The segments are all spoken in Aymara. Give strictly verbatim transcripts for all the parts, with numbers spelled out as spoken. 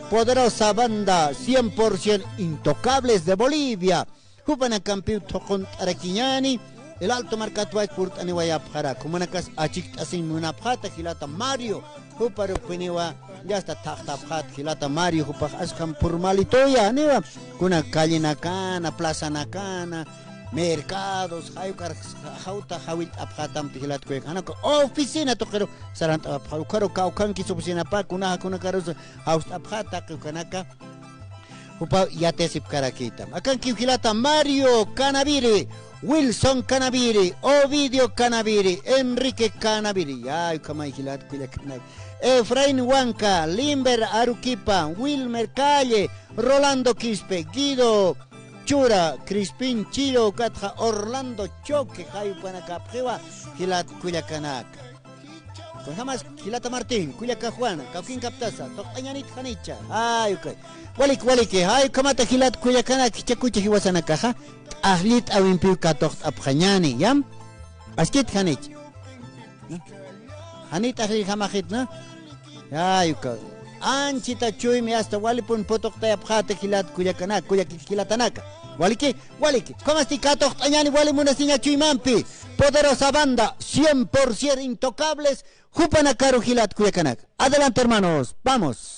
Poderosa Banda, cien por cien Intocables de Bolivia. Jupanakampiw thuqunt'arakiñäni, El Alto markatwayki purt'aniwayapxarak, jumanakas achikt'asiñ munapxäta jilata Mario, juparupiniwa, ya está, thaqtapxät jilata Mario, jupax askham formalitoya, niwa, kuna callenakana, plazanakana, mercados, jay ukar jawta jawillt'apxätamti jilat kullaka, jan uka oficina tuqiru sarant'apxä, ukaru kawkhankis oficinapä, kunaxa kunakarus jawst'apxä taqi ukanaka, jupa yatiyasipkarakïtam. Akankiw jilata Mario Canaviri, Wilson Canaviri, Ovidio Canaviri, Enrique Canaviri, yay ukhamay jilat kullakanak. Efraín Huanca, Limber Aruquipa, Wilmer Calle, Rolando Quispe, Guido Chura, Crispín Chillo, ukatxa Orlando Choque, jay upanakapxiwa jilat kullakanaka. Kunjamas jilata Martín, kullaka Juana, kawkinkaptasa, thuqt'añänit janicha. Ay, ukay. Waliki, waliki, jay ukhamata jilat kullakanak, jichhakucha jiwasanakaxa, t'aqllit'awimpiw katuqt'apxañäni, ¿yam? Askit janicha. Jani t'aqlli jamaxit, ¿no? Ay, uka. Anchita chuymi, hasta walipun putuqtayapxäta jilat kullakanak, kullakit jilatanaka. Waliki, waliki. Ukhamasti katuqt'añäni wali munasiña chuymampi. Poderosa Banda, cien por cien Intocables, jupanakaru jilat kullakanak. Adelante, hermanos, vamos.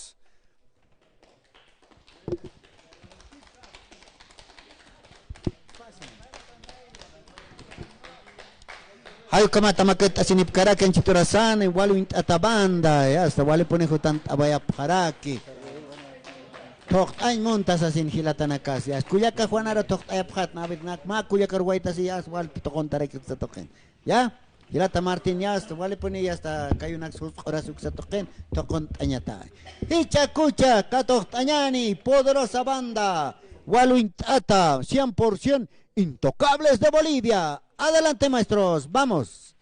Jay ukhamata makat'asinipkaraki anchit urasani, wal uñt'ata banda, ya está, walipuni jutant'awayapxaraki. Thuqt'añ munta sasin jilatanakasa, ya, kullaka Juanara thuqt'ayapxät, navidnak mä kullakar waytasi, ya, wal thuquntaraki uksa tuqin. Ya, jilata Martín, ya está, walipuni, ya está, kayunak susq'uras uksa tuqin, thuqunt'añata. Jichhakucha katuqt'añäni, Poderosa Banda, wal uñt'ata, cien por cien Intocables de Bolivia. Adelante, maestros, vamos.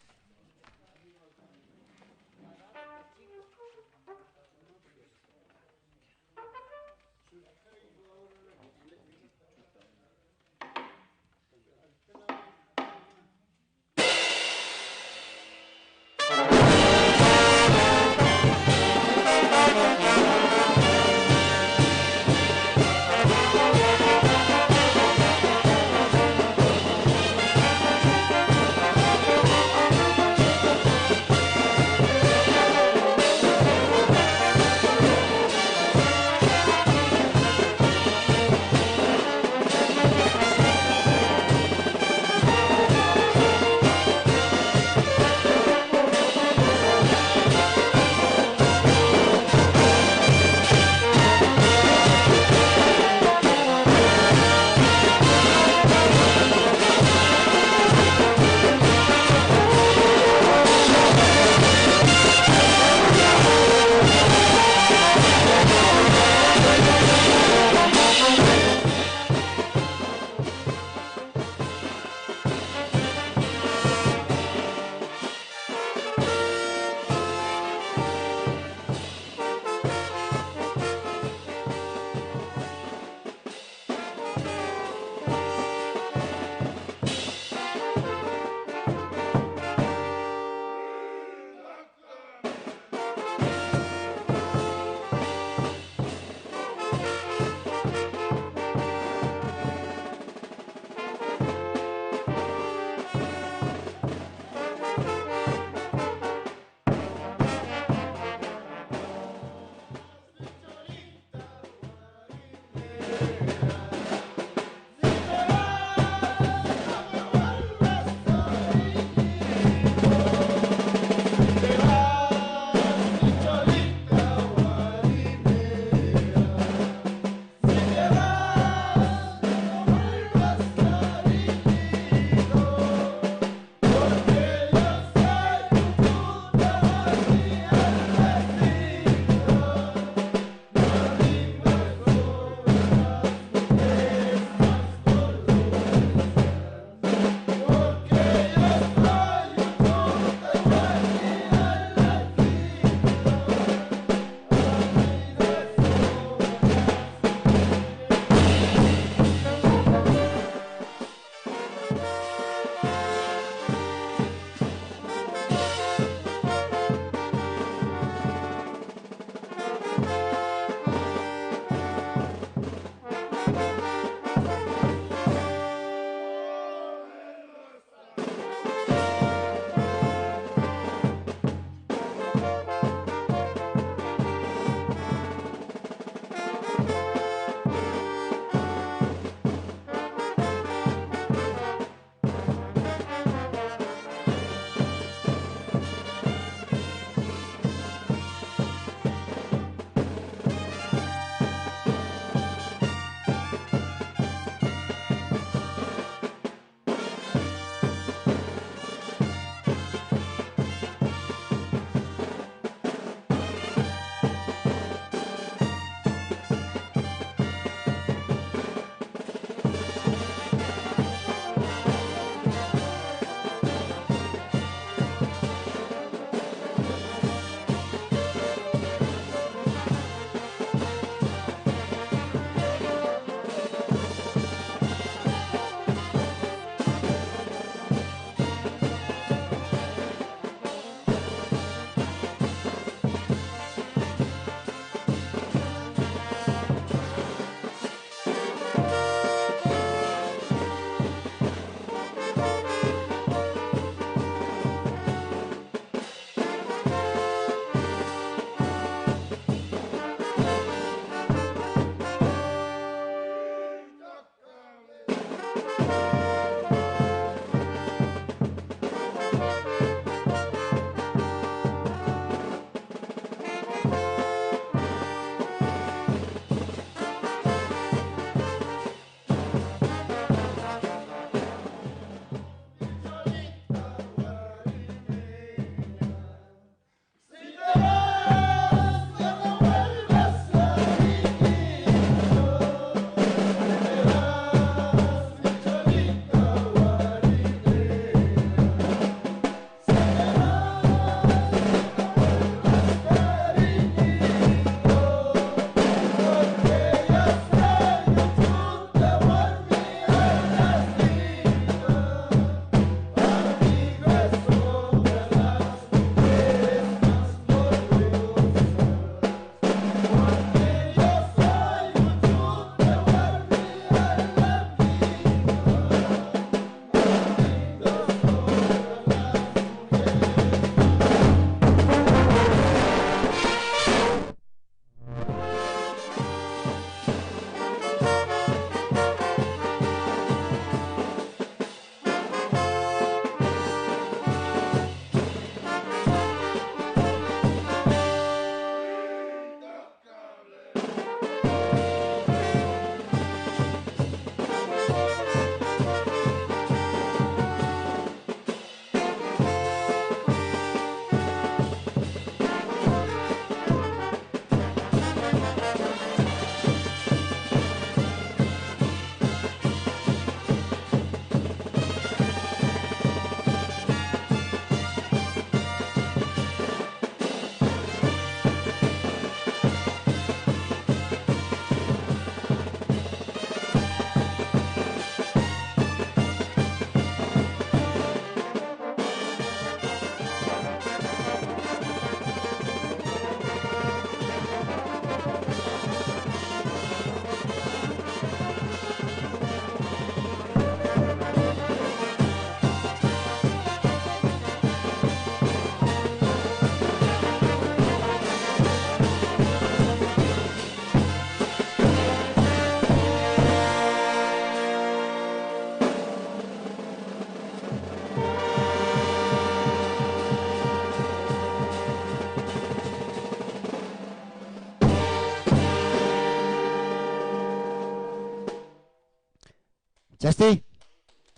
Chasti,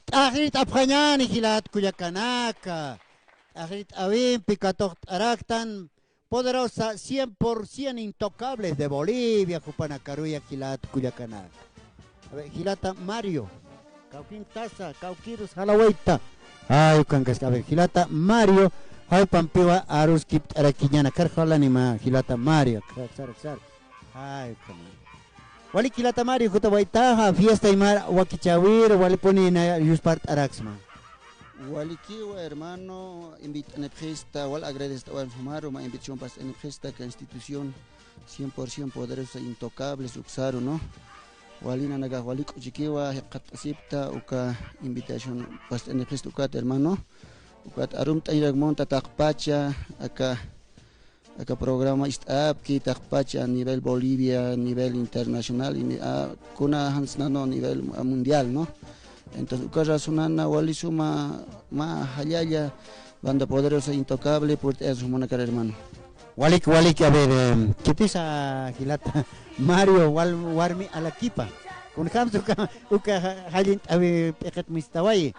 t'axirt'apxañäni jilat kullakanaka. T'axirt'äwimpi katuqt'araktan Poderosa cien por cien Intocables de Bolivia, jupanakaruya jilat kullakanaka. A ver, jilata Mario. Kawkin tasa, kawkirus jalawayta. Ay, ukankaska. A ver, jilata Mario, jawpampiwa aruskipt'arakiñäni. Karxalanima, jilata Mario. Aksar, aksar. Ay, ukankaska. Walik jilata Mario, jutawaytaxa, fiesta aymar wakichäwir, walipuni na yuspart'araksma. Walikiwa, hermano, invit'anipxista, wal agradect'awan jumaru, mä invitación past'anipxista, aka institución cien por cien Poderosa Intocables uksaru, ¿no? Wali nanakax wali k'uchikiwa, jikxatt'asipta, uka invitación past'anipxista ukat, hermano. Ukat arumt'añrak munta taqpacha, aka aka programa ist'apki taqpacha a nivel Bolivia, a nivel internacional, y ni-, a, kuna jansnano a nivel, a mundial, ¿no? Entonces, uka razonana wali suma, mä jallalla, Banda Poderosa Intocable, purt'ayas jumanakar, hermano. Walik, walik, a ver, em, ¿kitisa jilata Mario wal-, warmi alakipa? Kunjams uka, uka ja-, jallint'äwi p'iqit mistawayi.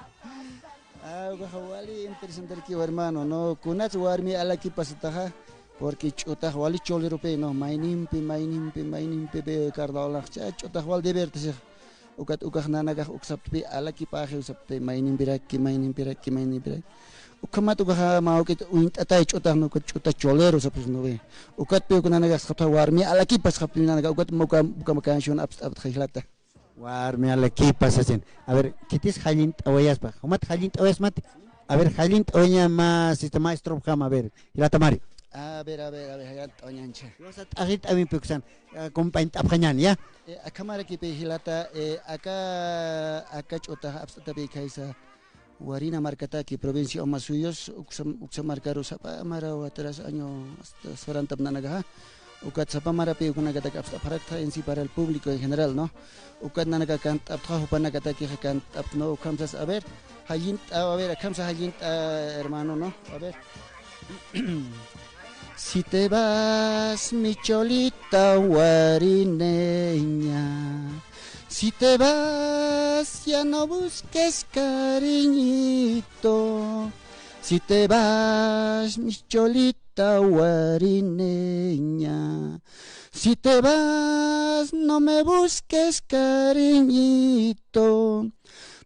Ah, ukaxa wali interesantarkiwa, hermano, ¿no? Kunats warmi alakipa sataxa, porque ch'utax wali choleropi, ¿no? Maynimpi, maynimpi, maynimpi, be carnavalaxcha, ch'utax wal divertisix. Ukat ukax nanakax uksaptpi alakipaxiw sapti, maynimpiraki, maynimpiraki, maynimpiraki. Ukhamat ukaxa mä juk'it uñt'atay ch'utax, ¿no? Ukat ch'uta cholero sapxix, ¿no ve? Ukatpi uk nanakax sapxta warmi alakipa sapxta nanakax, ukat uka, uka canción apst'apxta jilata. Warmi alakipa sasin. A ver, ¿kitis jallint'awayaspa? ¿Jumat jallint'awayasmat? A ver, jallint'awayaña mä sistema estropham, a ver, jilata Mario. A ver, a ver, a ver, jallint'awayañancha. Yusa t'axirt'äwimpi uksan, eh, acompañt'apxañäni, ¿ya? Eh, akhamarakipi jilata, eh, aka, aka ch'utax apst'atapi khaysa Warina markataki, provincia Omasuyos, uksa, uksa markaru sapa mara watras año hasta sarantap nanakaxa. Ukat sapa marapi ukanakatak apst'apxarakta en sí para el público en general, ¿no? Ukat nanaka kant'aptxa, jupanakatakixa kant'apt, ¿no? Ukhamsas, a ver, jallint'a, a ver, akhamsa jallint'a, hermano, ¿no? A ver. Si te vas, mi cholita warineña, si te vas, ya no busques cariñito. Si te vas, mi cholita warineña, si te vas, no me busques cariñito,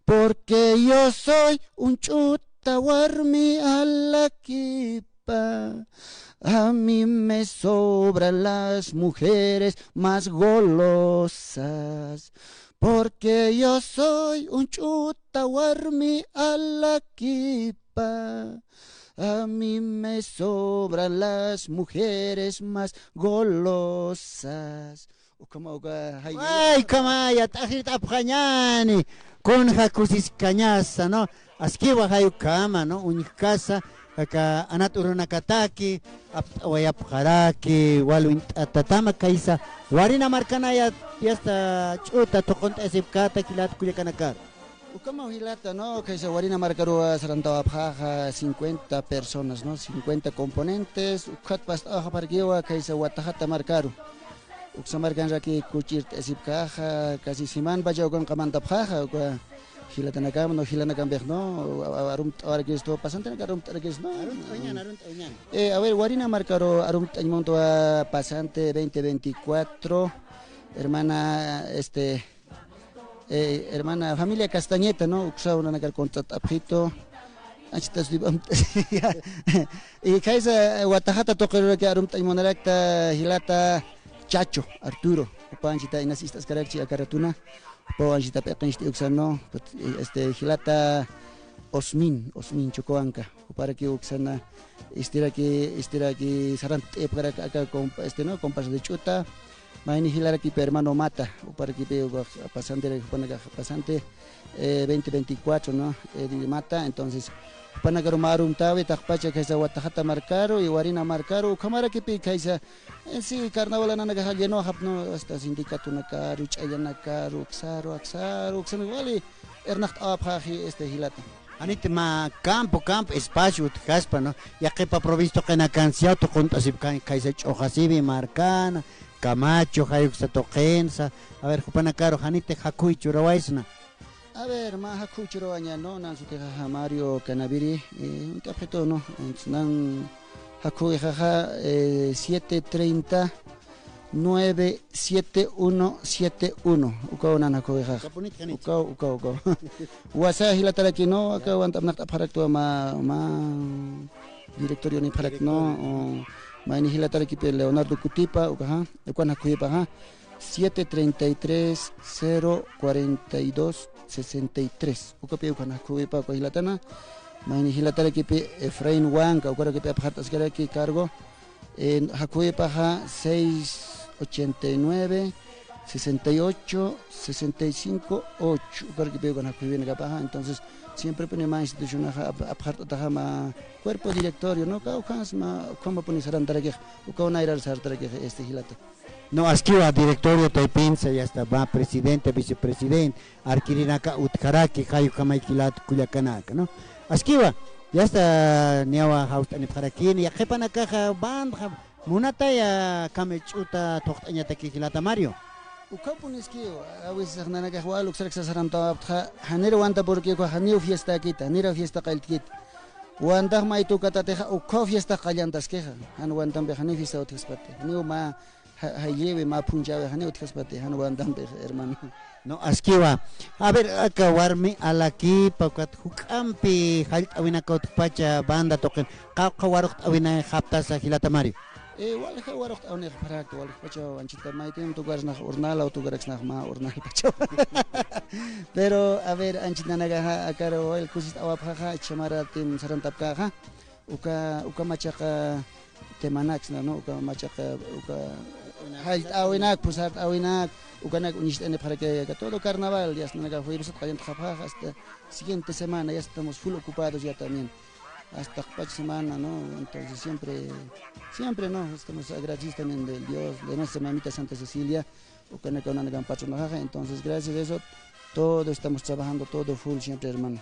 porque yo soy un ch'uta warmi alakipa. A mí me sobran las mujeres más golosas, porque yo soy un ch'uta warmi alakipa. A mí me sobran las mujeres más golosas. Ukhama uka jay-, ay, ukhama, ya t'axirt'apxañäni, kunja kusiskañasa, ¿no? Askiwa jay ukhama, ¿no? Uñjkasa, aka anat urunakataki apt'awayapxaraki, wal uñt'atatama khaysa warina markanaya, fiesta ch'uta thuqunt'asipkata jilat kullakanakar. Ukhama jilata, ¿no? Khaysa Warina markaruwa sarantawapxaxa cincuenta personas, ¿no? Cincuenta componentes, ukhat past'awapxarkiwa khaysa Watajata markaru. Uksa markanraki kuchirt'asipkaxa, casi semanapacha ukanqa mantapxaxa, uka jilatanakam, ¿no? Jilanakampix, ¿no? A-, a-, arumt'awarkistu, pasantenaka arumt'arkistu, ¿no? Arumt'awañan, arumt'awañan. Eh, a ver, Warina markaru arumt'añ muntawa pasante veinte veinticuatro, hermana, este, Eh, hermana familia Castañeta, ¿no? Uksaw nanakar contrat'apxitu. Anchitas vivamta. Y khaysa, eh, Watajata tuqiruraki arumt'añ munarakta jilata Chacho Arturo. Jupa anchita inas ist'askarakchi aka ratuna. Jupaw anchita p'iqinchti uksan, ¿no? Este, jilata Osmin, Osmin Chocoanca. Juparaki uksana, istiraki, istiraki sarant'ipxarak aka comp-, este, ¿no? Comparsa de ch'uta. Mayni jilarakipï hermano Mata, juparakipï, ukax pasante, jupanakax pasante, eh, veinte veinticuatro, ¿no? Eh, de Mata, entonces, jupanakaru mä arumtäwi, taqpacha khaysa Watajata markaru, y Warina markaru, ukhamarakipï khaysa, en sí, carnaval nanakax llenosapxta, ¿no? Hasta sindicatonakaru, ch'allanakaru, uksaru, aksaru, uksan wali irnaqt'awapxaxi, este, jilata. Janit mä campo, campo, espacio utjaspa, ¿no? Yaqhipa provincia tuqinakansa yawt'akunt'asipkañ, khaysa Ch'uxasiwi markana, Camacho, jay uksa tuqinsa. A ver, jupanakaru, janit jakhuy churawaysna. A ver, mä jakhuw churawaña, ¿no? Nan sutixaxa Mario Canaviri, eh, uñt'apxitu, ¿no? Entonces, nan jakhuwixaxa, eh, siete treinta, nueve siete uno siete uno. Ukaw nan jakhuwixaxa. Ukaw, ukaw, ukaw. Wasa jilataraki, ¿no? Aka want'apnaqt'apxaraktwa mä, mä directorio nipxarak, ¿no? O, mayni jilatarakipï Leonardo Cutipa, ukaxa, ukan jakhuwipaxa. Siete treinta y tres, cero cuarenta y dos, sesenta y tres. Ukapï ukan jakhuwipa uka jilatana. Mayni jilatarakipï Efraín Huanca, ukarakipï apxart'askaraki cargo. Eh, jakhuwipaxa seis ochenta y nueve, sesenta y ocho, sesenta y cinco, ocho. Ukarakipï ukan jakhuwinakapaxa. Entonces, siemprepuni mä institucionaxa ap-, apxart'ataxa mä cuerpo directorio, ¿no? Kawkhans mä, ukhamapuni sarantarakix, ukaw nayrar sartarakix, este, jilata. No, askiwa directorio taypinsa, ya está, mä presidente, vicepresidente, arkirinaka utjaraki, jay ukhamay jilat kullakanaka, ¿no? Askiwa, ya está, niyawa jawst'anipxarakini, ya qhipanakaxa bandxa, munataya kami ch'uta thuqt'añataki jilata Mario. Ukhapuniskiwa, a veces nanakax wal uksarak sasarantawaptxa, janir wanta porque ukxa janiw fiestakita, janiraw fiesta qalltkita. Wantax maytu ukatatixa, ukhaw fiesta qallantaskixa, jan wantampi janiw fiesta utjaspati, janiw mä Ja-, jayllïwi mä phunchäwi janiw utjaspati, jan wantampix, hermano. No, askiwa. A ver, aka warmi alakipa, ukat juk'ampi jallt'äwinaka utjpacha banda tuqin. Qawqha waruqt'äwinay japtasa jilata Mario. Eh, walja waruqt'äwinay japxarakta, waljapachaw anchhita mayt'in tukarsnax urnala, o tukaraksnax mä urnalpachaw. Pero, a ver, anchhit nanakaxa, akar wal kusist'awapxaxa, chhamaratim sarantapkäxa. Uka, uka machaqa temanaksna, ¿no? Uka machaqa, uka jallt'äwinak, phusart'äwinak, ukanak uñist'anipxarakay aka todo carnaval, ya está, nanaka juevesat qallantxapxax hasta siguiente semana, ya estamos full ocupados ya también. Hasta qpach semana, ¿no? Entonces siempre, siempre, ¿no? Estamos agradecidos también del Dios, de nuestra mamita Santa Cecilia, ukanaka nanakampach unaxaxa. Entonces, gracias a eso, todo estamos trabajando, todo full siempre, hermano.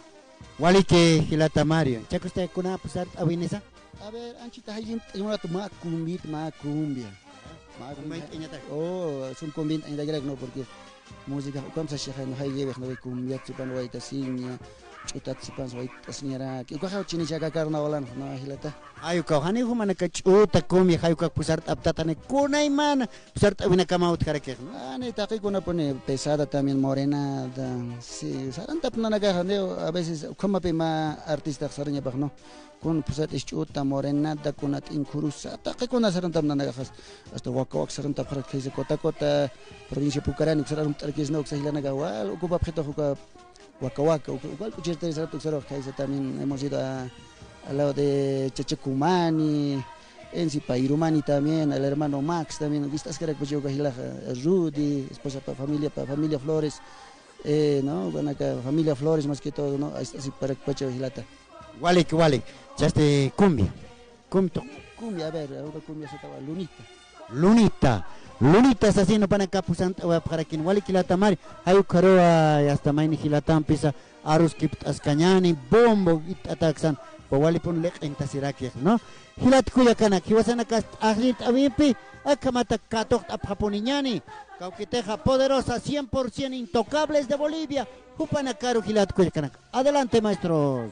Waliki jilata Mario. Chakusta kuna phusart'äwinisa. A ver, anchhita jayllint'añarat mä cumbit, mä cumbia. Mä cumbia. Cumbiañatak. Oh, sum cumbiañatak, ¿no? Porque música, ukham sasixay, ¿no? Jayllïwix, ¿no? Cumbiat sipan waytasiña, ch'utat sipan waytasiñarak. Ukaxaw chinichaka carnavalana, ¿no? Jilata. Jay ukaw, janiw jumanaka ch'uta cumbia, jay ukax phusart'aptata, ni kunaymana phusart'äwinakama utjarakix, ¿no? Ah, ni taqikunapuni pesada también, morenada, sí, sarantapnanakaxa, ni a veces ukhamapï mä artistax sarañapax, ¿no? Kun phusat'is ch'uta, morenada, kunat'in khurusa, taqikuna sarantapnanakaxas, hasta waka wak sarantapxarak khaysa Cotacota, provincia Pucarani, uksar arumt'arakisna, uksa jilanakax wal ocupapxitux uka Waka Waka, uka, uka wal puchirtay sarata uksarux khaysa también hemos ido a, al lado de Chachacumani, en sí Pairumani también, al hermano Max también, wist'askarakpacha uka jilaxa, Rudy, esposa pa familia, pa familia Flores, eh, ¿no? Ukanaka familia Flores más que todo, ¿no? Así, así para pacha jilata. Walik, walik, chasti cumbia. Cumbia. Cumbia, a ver, una cumbia se llama Lunita. Lunita. Lunita sasina jupanaka phusant'awapxarakin, walik jilata mari, jay ukharuwa, ya está, mayni jilatampisa aruskipt'askañäni, bombo itt'ataksan, walipun liq'intasirakix, ¿no? Jilat kullakanak, jiwasanakas t'aqllint'awimpi, akhamata katuqt'apxapuniñäni, kawkitixa poderosa, cien por cien intocables de Bolivia, jupanakaru jilat kullakanak. Adelante, maestros.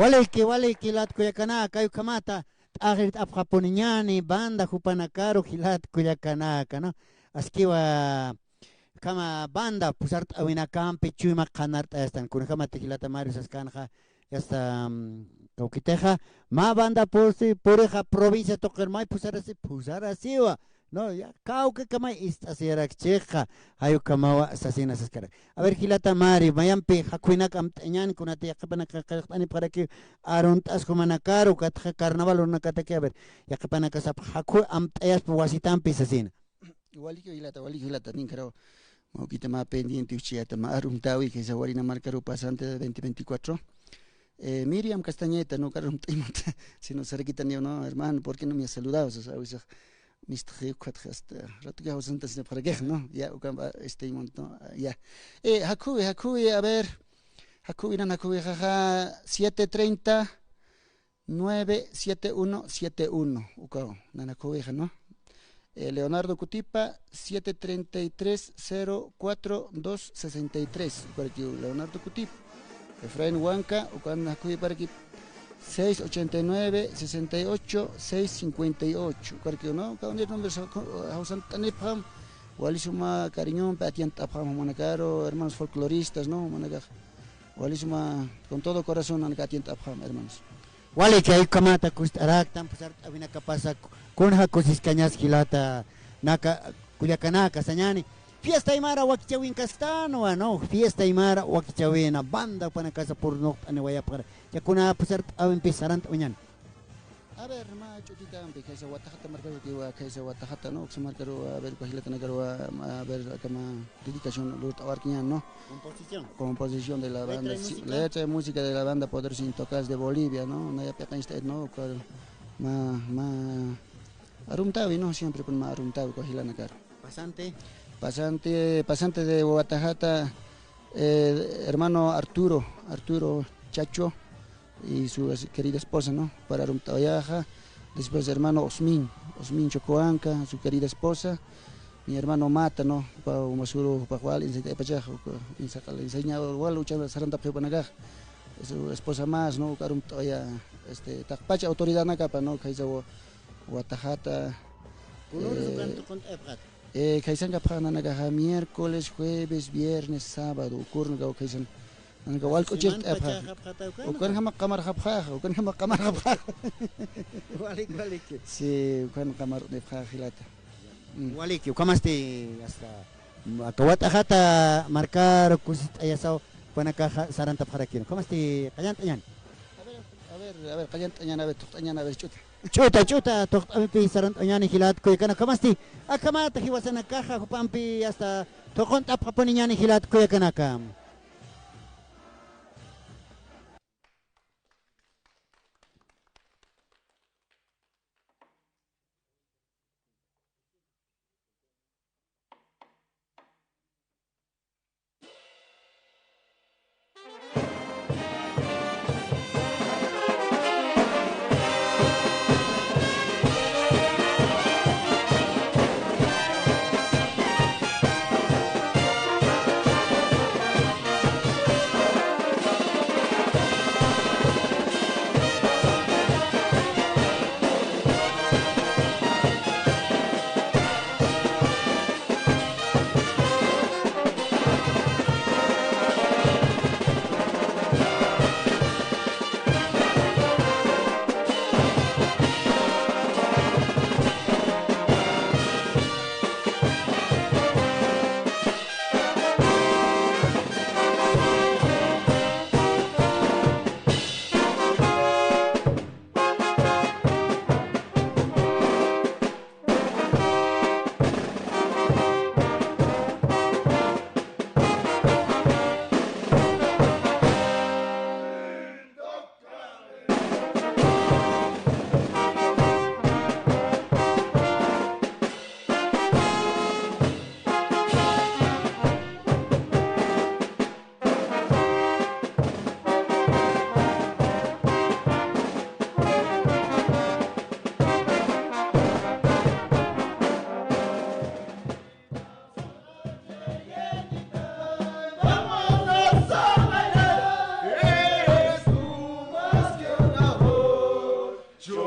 Waliki, waliki, jilat kullakanaka, kay ukhamata t'axirt'apxapuniñani banda jupanakaru, jilat kullakanaka, ¿no? Askiwa, ukhama banda phusart'awinakampi chuyma qhanart'ayastan, kunjamati jilata Mario saskänxa, hasta, mm, kawkitixa, mä banda pusi, purixa provincia tuqir may phusarasi, phusarasiwa, ¿no? Ya, kawkikamay ist'asiyarakchixa, jay ukhamawa sasina saskarak. A ver, jilata Mari, mayampi jakhuwinak amt'añäni, kunati yaqhipanaka qillqt'anipxaraki arunt'as jumanakaru, ukatxa carnaval urunakataki, a ver, yaqhipanaka sapx jakhuwi amt'ayaspa wasitampi sasina. Waliki jilata, waliki jilata, ninkharaw. Mawkita mä pendiente uchiyata, mä arumtäwi, khaysa Warina markaru pasante de veinte veinticuatro. Eh, Miriam Castañeta, ¿no? Uka arumt'aymanta, si no sarakitaniw, ¿no? Hermano, ¿por qué no me has saludado? Sasa, a veces, mistaxi ukatxa hasta ratuki jawsantasinipxarakix, ¿no? Ya, uka, este, monto, ya. Eh, jakhuwi, jakhuwi, a ver, jakhuwi, nan jakhuwi, jaja, siete treinta, nueve siete uno siete uno, ukaw, nan jakhuwixa, ¿no? Eh, Leonardo Cutipa, siete treinta y tres, cero cuatro, dos sesenta y tres, ukarakiw Leonardo Cutipa. Efraín Huanca, ukan jakhuwiparaki, seis ochenta y nueve, sesenta y ocho, seis cincuenta y ocho, ukarakiw, ¿no? Uka unir nombres jawsant'anipxam, wali suma cariñompi atient'apxam jumanakaru, hermanos folcloristas, ¿no? Jumanakax, wali suma, con todo corazón, nanaka atient'apxam, hermanos. Waliki, jay ukhamata kust'araktan, phusart'awinakapasa, kunja kusiskañas jilata, naka, kullakanaka, sañäni. Fiesta aymara wakichäwinkastanwa, ¿no? Fiesta aymara wakichäwina, banda jupanakasa purnuqt'aniwayapxara. Ya kuna phusart'awimpi sarant'awañäni. A ver, mä ch'utitampi, khaysa Wattajata markarukiwa, khaysa Wattajata, ¿no? Uksa markaruwa, a ver, uka jilatanakaruwa, a ver, aka mä dedicación lurt'awarkiñäni, ¿no? Composición. Composición de la banda, sí, letra y música de la banda Poderoso Intocable de Bolivia, ¿no? Naya p'iqincht'ayt, ¿no? Uka mä, mä arumtäwi, ¿no? Siempre kun mä arumtäwi uka jilanakaru. Pasante. Pasante, pasante de Wattajata, eh, hermano Arturo, Arturo Chacho, y su es-, querida esposa, ¿no? Para arumt'awayaxa. Después hermano Osmin, Osmin Chocoanca, su querida esposa. Mi hermano Mata, ¿no? Uka umasuru, uka wal, enseña pachax, uka enseña wal, ucha sarantapxi jupanakax. Su esposa más, ¿no? Uka arumt'awaya, este, taqpacha autoridadnakapa, ¿no? Khaysa wa-, Wattajata. Kunürus, eh, ukan tuqint'apxat. Eh, khaysankapxax nanakaxa miércoles, jueves, viernes, sábado, ukürnakaw khaysan. Nanaka wal k'uchirt'apxax. Ukanjama qamarxapxax, ukanjama qamarxapxax. Walik, walik. Sí, ukan qamart'apxax jilata. Mm. Waliki, ukhamasti hasta aka Wattajata markaru kusist'ayasaw, jupanakaxa sarantapxarakini. Ukhamasti qallant'añäni. A ver, a ver, a ver, qallant'añäni, a ver, thuqt'añäni, a ver, ch'uta. Ch'uta, ch'uta, thuqt'awimpi sarant'añäni jilat kullakanaka, ukhamasti, akhamata jiwasanakaxa jupampi hasta thuqint'apxapuniñäni jilat kullakanaka.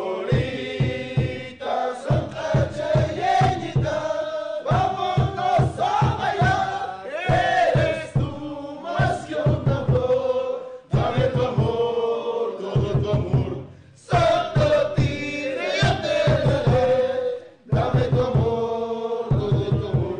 Ahorita, Santa Cheñita, vámonos a bailar. Eres tú más que una flor. Dame tu amor, todo tu amor. Santa Tirita, dame tu amor, todo tu amor.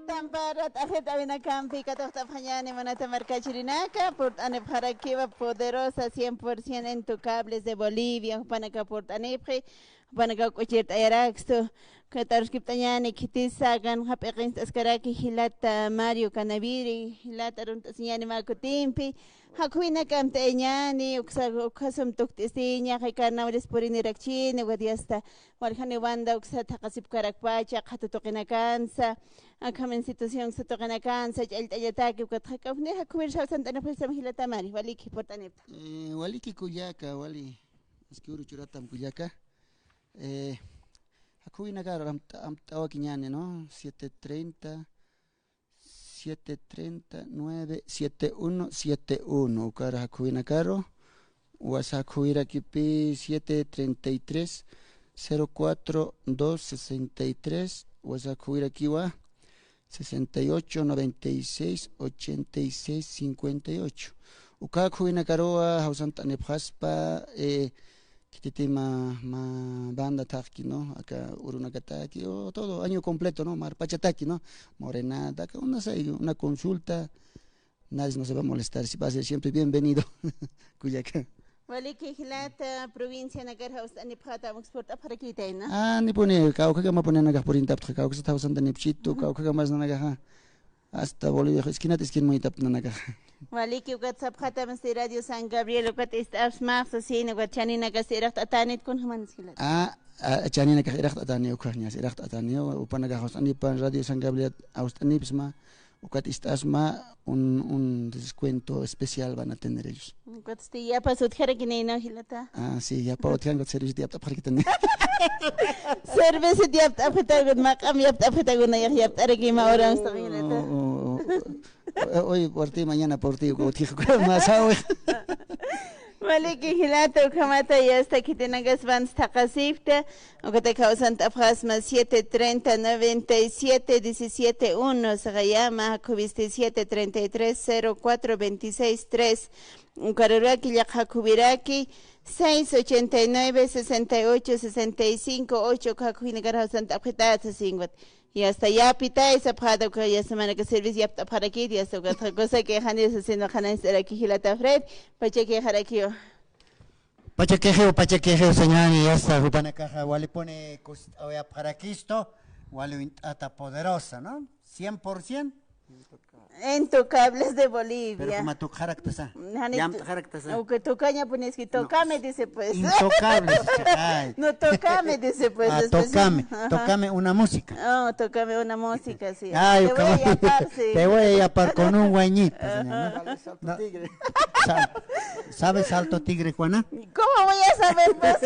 Tampara t'aqhit awinakampi katuqt'apxañäni munata markachirinaka, purt'anipxarakiwa Poderosa cien por cien Intocables de Bolivia, jupanaka purt'anipxi, jupanaka k'uchirt'ayarakstu, kataruskipt'añäni khitisa, kanxa p'iqinst'askaraki jilata Mario Canaviri, jilata arunt'asiñäni mä kutimpi, jakhuwinakamt'ayañäni, uksa, ukhasum tukt'isiña, jay carnavales purinirakchini, uka diasta, waljaniwanda uksa thaqasipkarakpacha, qhatu tuqinakansa, akham institución uksa tuqinakansa, ch'allt'añataki, ukat jak'awni, jakhuwir sawsant'anipxi samajilatamari, waliki, purt'anipta. Eh, waliki kullaka, wali, aski uru churatam kullaka. Eh, jakhuwinakar amt'a-, amt'awakiñäni, ¿no? Siete treinta, siete treinta, nueve siete uno siete uno. Ukar jakhuwinakaru, WhatsApp jakhuwirakipï siete treinta y tres, cero cuatro, dos sesenta y tres, WhatsApp jakhuwirakiwa sesenta y ocho, noventa y seis, ochenta y seis, cincuenta y ocho. Uka jakhuwinakaruwa jawsant'anipxaspa, eh, khititï mä, mä banda thaqki, ¿no? Aka urunakataki, o todo, año completo, ¿no? Marpachataki, ¿no? Morenata, aka una, una consulta, nadie nos va a molestar, si va a ser siempre bienvenido. Kullaka. Waliki jilata, provincianakar jawst'anipxäta, amux purt'apxarakïtayna. Ah, nipuni, kawkhakamapuni nanakax purintapxta, kawkhasat jawsantanipxitu, kawkhakamas nanakaxa. Hasta Bolivia, esquinat esquin muytapxta nanakaxa. Waliki, ukat sapxätam, este, Radio San Gabriel, ukat ist'apxsma, sasina, ukat chaninakasti iraqt'atänit, kunjamansa jilata. Ah, ah, chaninakax iraqt'atäni, ukhañas iraqt'atäni, jupanakax jawst'anipan, Radio San Gabriel jawst'anipxsma, ukat ist'apxsma, un, un descuento especial van a tener ellos. Ukatsti yapas utjarakini, ¿no, jilata? Ah, sí, yapa utjan, ukat servicio yapt'apxarakitani. Servicio yapt'apxita, ukat maq'am yapt'apxita, ukat nayax yapt'arakima, oransta, jilata. Oh, oh, oh. Hoy por ti, mañana por ti, ukat utjix, ukat mä sawi. Waliki jilata, ukhamata, ya está, khitinakas banda thaqasipxta, ukata kawsant'apxasma siete treinta, noventa y siete, diecisiete uno, saqayama, jakhuwisti siete treinta y tres, cero cuatro, veintiséis, tres, ukaruraki, yaqha jakhuwiraki, seis ochenta y nueve, sesenta y ocho, sesenta y cinco, ocho, uka jakhuwinakar jawsant'apxitäta, sasina, ukat. Ya está, yapitay sapxäta, uka ya semanaka servicio yapt'apxarakït, ya está, uka cosa que jani sasina, qhanañcht'araki jilata Fred, pachakixarakiw. Pachakixiw, pachakixiw, señani, ya está, jupanakaxa walipuni kusist'awayapxarakistu, wali uñt'ata poderosa, ¿no? Cien por cien. Intocables de Bolivia. Pero como tocarak tasa. Jani yam tu-, tocarak tasa. Aunque tocaña, pues, es que no, tocame, dice, pues. Intocables, ay. No, tocame, dice, pues, ah, después, tocame, ajá, tocame una música. Oh, tocame una música, sí. Ay, te voy a yapar, sí. Te voy a yapar con un guañito, señor, ¿no? Ajá. Salto tigre. No. Sal-, ¿sabe salto tigre, Juana? ¿Cómo voy a saber, pues?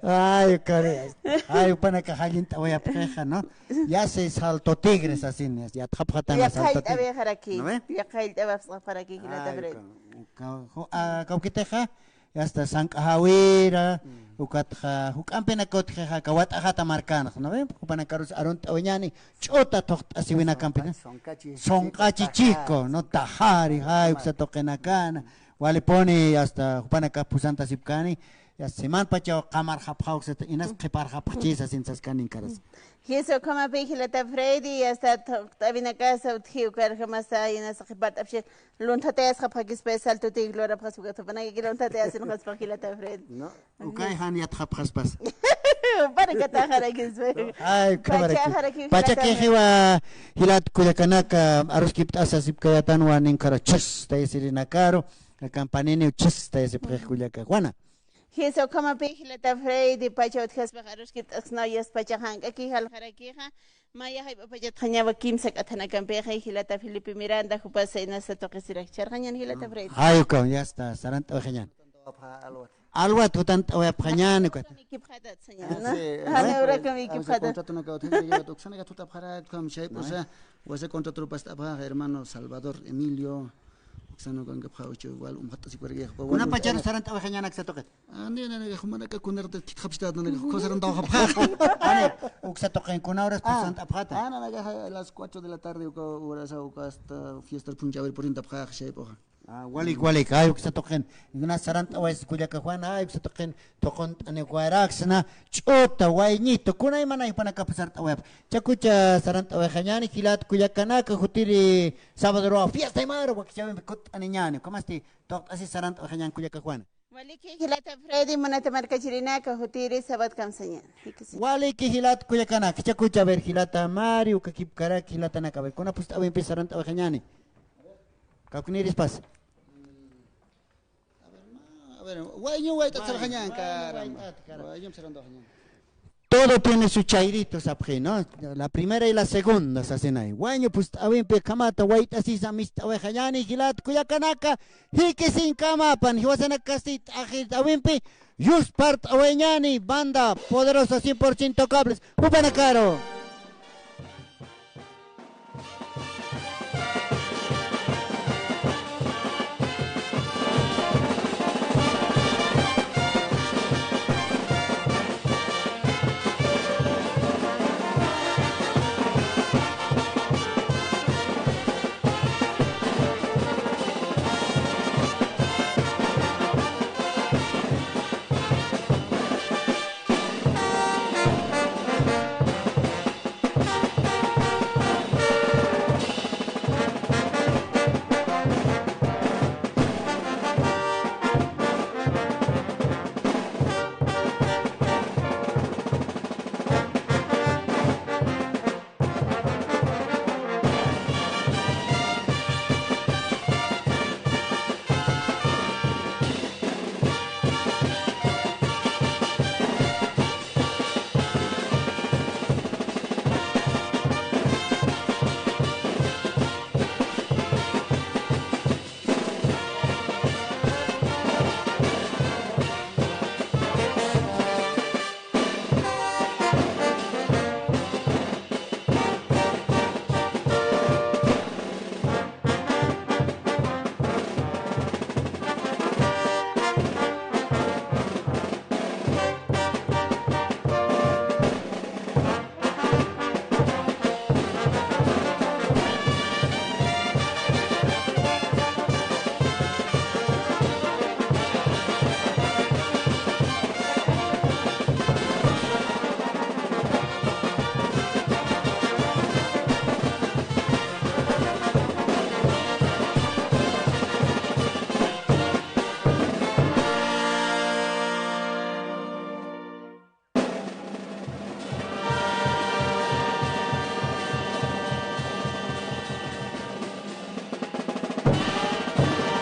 Ay, caray. Ay, jupanakax jallint'awayapxixa, ¿no? Ya se saltó tigres, así, yatxapxatana saltó tigres. Yaqhayt'awayxaraki. ¿No ve? Yaqhayt'awayxaraki, jilata Fred. Ay, ka-, ka-, ju-, ah, kawkitixa, ya está, sank'ajawira, mm, ukatxa, juk'ampinaka utjixa, kawat'axata markanxa, ¿no ve? Jupanakarus arunt'awayañäni, ch'uta thuqt'asiwinakampina. Sonqachi, sonqachi chico, tajari, ¿no? Tajari, ay, uksa tuqinakana. Walipuni, hasta, jupanakax phusantasipkani, ya, siman pachaw qamarxapxaw, uksa, inas qhiparxapxchi, sasin saskani inkaras. Jisa, ukhamapï jilata Freddy, ya está, thuqt'awinakasa utji, ukarjamasa, inas qhipart'apxi, lunthatayasxapxakispa, salto tigre lurapxaspa, ukat jupanakaki lunthatayasipxaspa jilata Freddy. No, ukay jan yatxapxaspas. Jupanakataxarakispa. Ay, ukhamaraki. Pachaxaraki, jilata Freddy. Pachakixiwa, jilat kullakanaka, aruskipt'asasipkayatanwa, ninkara chis, tayasirinakaru, campaniniw chis, tayasipxix kullaka Juana. Jisa, ukhamapï jilata Freddy, pacha utjaspax aruskipt'asnaw, yasta pachax jank'aki jalxarakixa, maya jayp'apachatxañawa kimsa k'athanakampixa, jilata Felipe Miranda, jupas inasa tuqisirak chharxañän jilata Freddy. Ay, uka, ya está, sarant'awayxañän. Alwat jutant'awayapxañän, ukat. Ikipxatat, señor, ¿no? Sí, jani, eh, urakam ikipxatat. Contratonaka utjani, uksanaka jutapxarak, ukham shayp'usa, wasa contrato past'apxax, hermano Salvador Emilio, uksan ukankapxaw, uchu, wal umxat'asikiwarakixa. Kuna pacharu sarant'awayxañän aksa tuqit. Ah, ni, ni, ni, jumanaka kunarta kitxapxtat, nanaka, uka sarant'awayxapxax. Ani, uksa tuqin, kuna horas sarant'apxata. Ah, nanaka, a las cuatro de la tarde, uka horasa, uka hasta fiestar p'unchawir purintapxax, shayp'uxa. Ah, walik, walik, ay, uksa tuqin. Kuna sarant'awaysa kullaka Juana, ay, uksa tuqin, tuqunt'aniwayaraksna, ch'uta, wayñitu, kunaymanay jupanakap sarant'awayap. Chakucha sarant'awayxañäni, jilat kullakanaka, jutiri sábado ruwa fiesta imaru, wakichäwimpi kutt'aniñäni, ukhamasti, tuqt'asi sarant'awayxañän kullaka Juana. Waliki jilata Freddy, munata markachirinaka, jutiri sabat kamsañäni. Waliki jilat kullakanaka, jichhakucha, a ver, jilata Mari, uka kipkarak, jilatanaka, a ver, kuna pust'awimpi sarant'awayxañäni. Kawknirispas. A ver, ma-, a ver, wayñu wayt'at sarxañän, caramba. Wayñum sarant'awayxañän. Todo tiene su chayrito, sapxi, ¿no? La primera y la segunda, sasinay. Wayñu pust'awimpi kamata wayt'asisa mist'awayxañäni, jilat kullakanaka, jikisinkamapan, jiwasanakasti t'axirt'awimpi, yuspart'awayañäni, banda poderosa cien por ciento cables, jupanakaru.